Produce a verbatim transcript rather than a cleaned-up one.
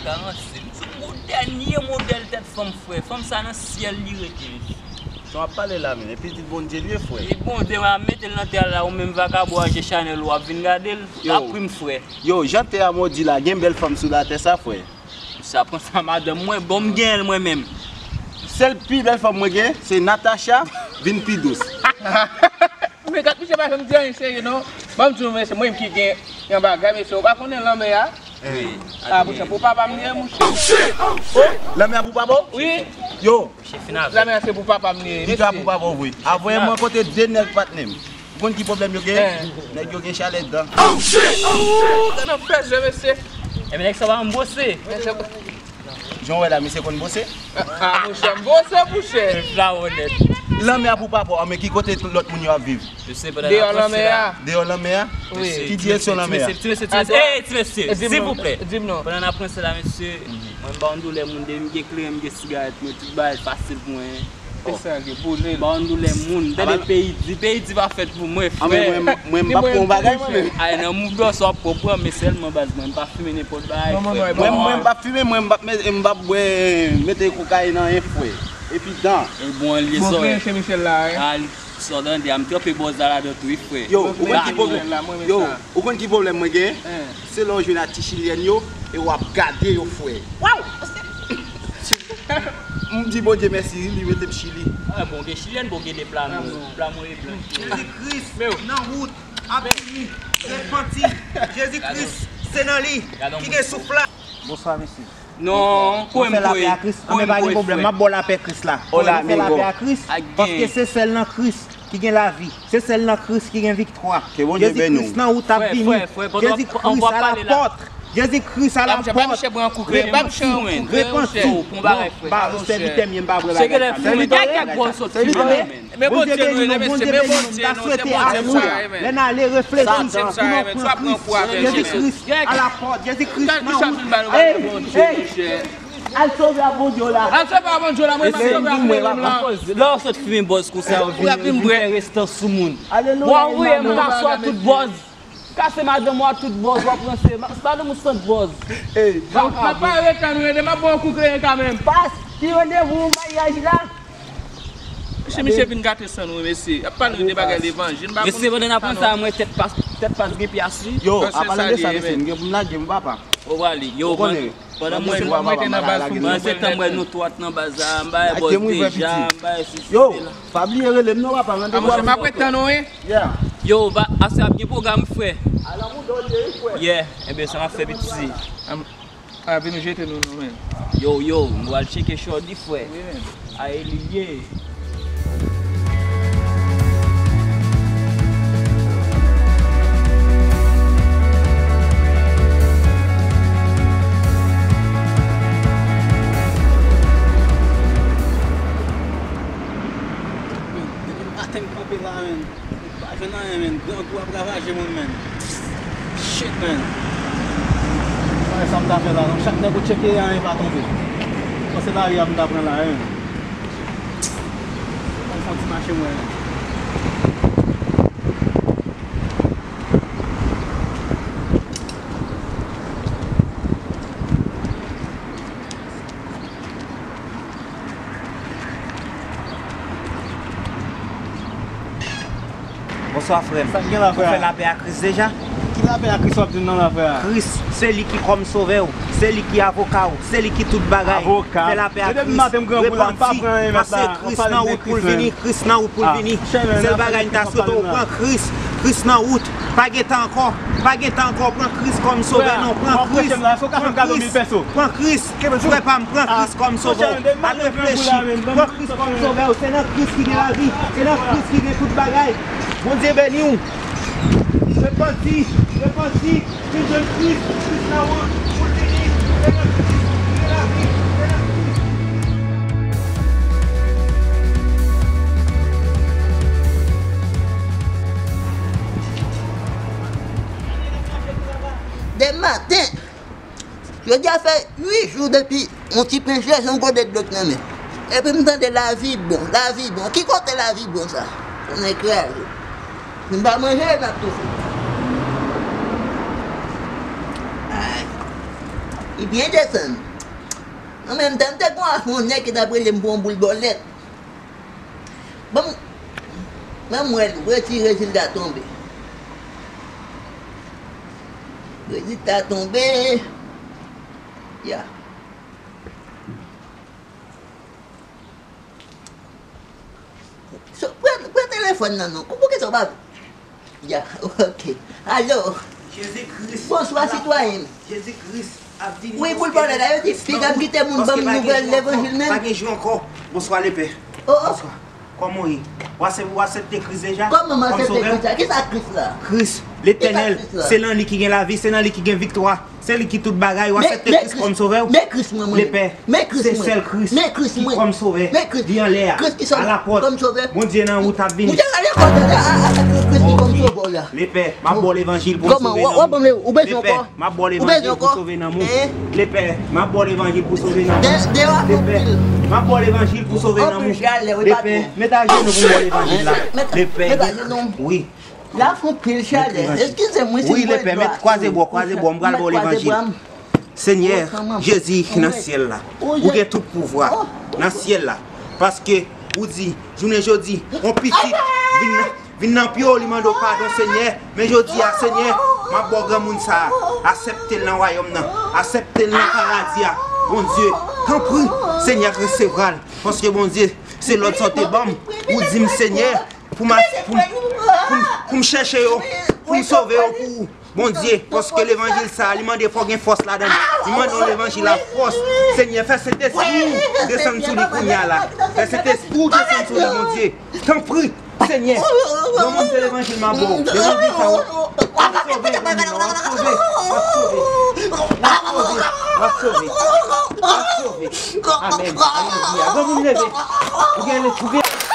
Ka ranse. M sou gwo dènye modèl tèt fanm, frè. Fanm sa nan syèl li rete, mesye. Jan w ap pale la, men, e pitit Bondye li ye, frè. E Bondye va mete l nan tè a la, ou menm vakabon achte chanèl ou ap vin gade l, ou ta pri m, frè. Yo, jan tè a modi la, gen bèl fanm sou latè sa, frè. Sa pran sa madanm mwen, bon, m gen l mwen menm. Sèl pi bèl fanm mwen gen, se Natacha, vin pi dous. Men gad, misye pa janm di anyen serye, non. Ban m di w, mesye, mwen menm ki gen yon bagay, mesye, ou pa konnen lanmè a? Wi. Ah, monchè, pou papa m li ye, monchè. Oh, lanmè a pou papa w? Wi. Yo. Misye fin avè. Lanmè a se pou papa m li ye, mesye. Li ka pou papa w, wi. Avoye mwen kote de nèg patnè m. Ou konn ki pwoblèm yo gen? Nèg yo gen chalè dan. Oh, gade nan fè je, mesye. Enben, nèg sa pa m bwose. Jan w wè la, misye konn bwose? Ah, monchè, m bwose, monchè. Flawo nèt. Lanmè a pou papa w, men ki kote tout lòt moun yo ap viv? Mesye, pandan n ap ranse la. Deyò lanmè a? Deyò lanmè a? Wi. Ki direksyon lanmè a? Ti mesye, ti mesye, ti mesye. Ey, ti mesye, silvouplè. Di m non. Pandan n ap ranse la, mesye, mwen m pa yon doulè moun, depi m gen kleren, m gen sigarèt, mwen tout bagay fasil pou mwen. Se sa, gen boule. Ba yon doulè moun. Tande peyi di, peyi di pa fèt pou mwen, frè. Mwen, mwen, mwen, m p ap pran yon bagay, mwen menm. Ay, nan mouvman sa w ap pran, pran, men sèlman baz, mwen, m pa fimen nenpòt bagay, frè. Mwen, mwen, m p ap fimen, mwen, m p ap met-, m p ap bwè, mete kokayin nan anyen, frè. Epi dan. E bon, li sò. Bon, se Michel la, wi. Sa w tande a, m twonpe bòz la ladan tou, wi, frè. Yo, ou konn ki pwoblèm? Yo, ou konn ki pwoblèm mwen gen? Se lè w jwenn ak ti chilyèn yo, e w ap gade yo, frè. Waw! M di Bondye mèsi, wi, li mete m Chili. Ah, bon, gen chilyèn, bon, gen de plamou. Plamou e blan. Jezi Kris nan wout, ap vini, repanti. Jezi Kris, se nan li ki gen souf la. Bonswa, mesye. Non, kwè m, kwè. Anben, pa gen pwoblèm, m ap ba w lapè Kris la. Hola, amigo. Fè lapè a Kris, paske se sèl nan Kris ki gen lavi. Se sèl nan Kris ki gen viktwa. Ke Bondye beni w. Jezi Kris nan wout ap vini. Jezi Kris a la pòt. Jezi Kris a la pòt. Repanti. Repanti. Ba, sèvitè m, m pa vle bagay sa. Sèvitè, men Bondye beni nou, Bondye beni nou, m ta swete a nou, lè n ale, reflechi pou nou pran Kris. Jezi Kris a la pòt, Jezi Kris nan wout. Ey, ey, al sove a Bondye w la. Al sove a Bondye w la, mwen pa sove a mwen menm la. Lè w sot fimen bòz konsa, w vin, vin fè restan sou moun. Alelouya. W a voye m ka swa tout bòz. Kase madanm ou a tout bòz, w ap ranse. Ma-, madanm ou sant bòz. Ey, vakabon. Pa rete ann rete, m ap ba w kou kreye kanmenm. Pas, ki randevou maryaj la? Mesye, misye vin gate san nou, mesye. Y ap pale de bagay levanjil, m pa konn. Mesye, pandan n ap pran sa, mwen tèt pas, tèt pas gen pyas, wi. Yo, a pale de sa, mesye, m gen pou m lage, m papa. Ou prale. Yo, pandan mwen, pandan se tan mwen nou twat nan baz la, m bay bòz deja, m bay sisi la. Yo, pa bliye rele m non, papa, randevou a. Monchè, m ap ret tann ou, wi. Yeah. Yo, ba, aswè ap gen pwogram, frè. Alanmou dòlye, wi, frè. Yeah, enben, sa m ap fè, piti. Am, a, vin nou jete nou, non, men. Yo, yo, nou al tcheke Shordy, frè. Wi, men. A, e li ye. Depi maten m kanpe la, men. Pa jwenn anyen, men. Grangou ap ravaje moun, men. Shit, men. Mwen, sa m ta fè la, non? Chak nèg ou tcheke, anyen pa tonbe. Panse lari a m ta pran la, men. Ban m fè yon ti mache, mwen. Bonswa, frè m. Sa k gen la, frè? Ou fè lapè a Kris deja? Ki lapè a Kris w ap di m nan la, frè? Kris, se li ki kòm sovè w, se li ki avoka w, se li ki tout bagay. Avoka? Fè lapè a Kris, repanti, paske Kris nan wout pou l vini, Kris nan wout pou l vini. Sèl bagay m ta swete w, pran Kris, Kris nan wout. Pa gen tan ankò, pa gen tan ankò, pran Kris kòm sovè, non, pran Kris, pran Kris, pran Kris, frè pa m, pran Kris kòm sovè w, al reflechi, pran Kris kòm sovè w, se nan Kris ki gen lavi, se nan Kris ki gen tout bagay. Bondye beni w. Repanti, repanti, vin jwenn Kris, Kris nan wout, pou l vini, se nan Kris ki gen lavi, se nan Kris. Demen maten, jodi a fè uit jou depi yon ti pen chèche yon gode dlo k nan men. Epi m tande lavi bon, lavi bon. Ki kote lavi bon sa? Konnen kraze. Si m pa manje, m ap toufe. Ay. Li byen desann. An menm tan, m te gen yon afè yon nèg ki t ap rele m pou yon boul bòlèt. Ban m, ban m wè l, wè si rezilta tonbe. Rezilta tonbe. Ya. So, pran, pran telefòn nan non. Pou, poukisa w pa... Ya, ok. Alo. Jezi Kris. Bonswa, sitwayen. Jezi Kris ap vini. Wi, boul bòlèt la, yo di piga m kite moun ban m nouvèl levanjil menm. Pa gen jou ankò. Bonswa, lepè. Oh, oh. Bonswa. Kòman w ye? W asep-, w asepte Kris deja? Kòman m asepte Kris la? Kisa Kris la? Kris, Letènèl, se nan li ki gen lavi, se nan li ki gen viktwa. Se li ki tout bagay, w asepte Kris kòm sovè w? Men Kris mwen, mwen. Lepè, se sèl Kris ki kòm sovè. Li anlè a, alapòt. Bondye nan wout ap vini. Lepè, m ap ba w levanjil pou m sove nanm ou. Lepè, m ap ba w levanjil pou sove nanm ou. Lepè, m ap ba w levanjil pou sove nanm ou. Lepè, m ap ba w levanjil pou sove nanm ou. Lepè, met ajenou pou m ba w levanjil la. Lepè, wi. La fè anpil chalè. Eskize m, wi, si m pran dlo a. Wi, lepè, met kwaze bò, kwaze bò, m pral ba w levanjil. Senyè, Jezi ki nan syèl la, ou gen tout pouvwa nan syèl la. Paske ou di, jounen jodi, yon pitit vin nan, vin nan pye w, li mande w padon, Senyè. Men jodi a, Senyè, m ap ba w granmoun sa a, asèpte l nan wayòm nan, asèpte l nan paradi a. Bondye, tanpri, Senyè, resevwa l. Paske, Bondye, se lòd sa w te ban m. Ou di m, Senyè, pou m, pou m, pou m, pou m chèche yo, pou m sove yo pou ou. Bondye, paske levanjil sa a, li mande fò gen fòs ladan l. Li mande yon levanjil a fòs. Senyè, fè Sentespri w desann sou li kounye a la. Fè Sentespri w desann sou li, Bondye. Tanpri, Senyè. Granmoun, se levanjil m ap ba w. Levanjil sa w ap sove granmoun nan, w ap sove, w ap sove. W ap sove, w ap sove, w ap sove. Amèn. Alelouya. Granmoun, leve. Ou gen, ou gen.